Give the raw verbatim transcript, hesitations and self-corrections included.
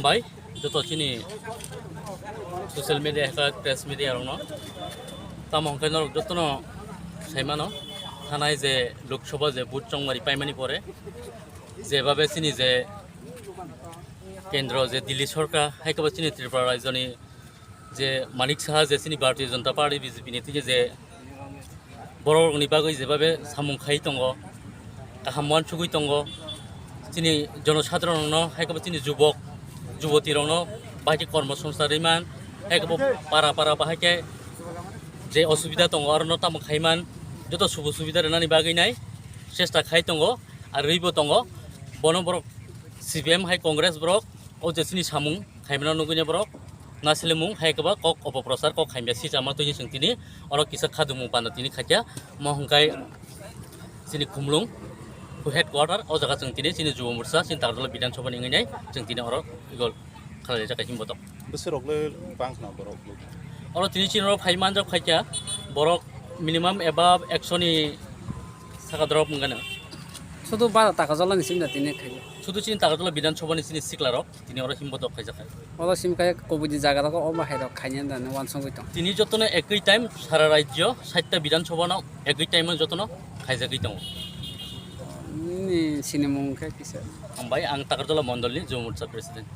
Bai, joto chini social media hai khe press media rokno. Tamo hwnkhe norok jotono saimano, thanai je Lok Sabha je vote chongmari paimani pore, jebabe chini je kendro je Delhi sorkar, hai khe bo chini Tripura rajyoni je Manik Saha je chini Bharatiya Janata Party, B J P ni thik je borok rokni bagwi jebabe samung khai tongo, kaham uansugwi tongo, chini jonosadharon rokno, hai khe bo chini jubok, juboti rokno bahai khe kormo songsa rwimani, hai khe bo para para bahai khe je osubida tongo, orono tamo khaiman, joto subo subida rwnani bagwi nai chesta khai tongo, ar rwibo tongo, bono borok C P M hai Congress borok o je chini samung khaimano nugwi borok naislemung hai khe ba kok opoprochar kok khaimya sichama twi chwng tini oro kisa khadumung panda tini khaikya mo hwnkhe chini Khumlung headquarter o jaga chwng tini chini Jubo Morcha chini Takarjala Bidhan Sabha ni wngwi nai chwng tini oro igol khalai jaka himbo tok. Bwswk rok le bang khna borok le. Oro tini chini oro phai manjak khaikya borok minimum above ekso ni saka drop wngano. Sudu bara Takarjala ni simda tini khaikya. Sudu chini Takarjala Bidhan Sabha ni chini sikla rok. Tini oro himbo dok khaijak hai. Oro sim khe kubui di jaga rogo omo hai rok khaina da ne wansugwi tong. Tini jotono ekoi time sara rajyo satta Bidhan Sabha no ekoi time o jotono khaijagwi tongo. Ni sinimung khe kisa. Hambai, ang Takarjala Mondol ni Jubo Morcha President.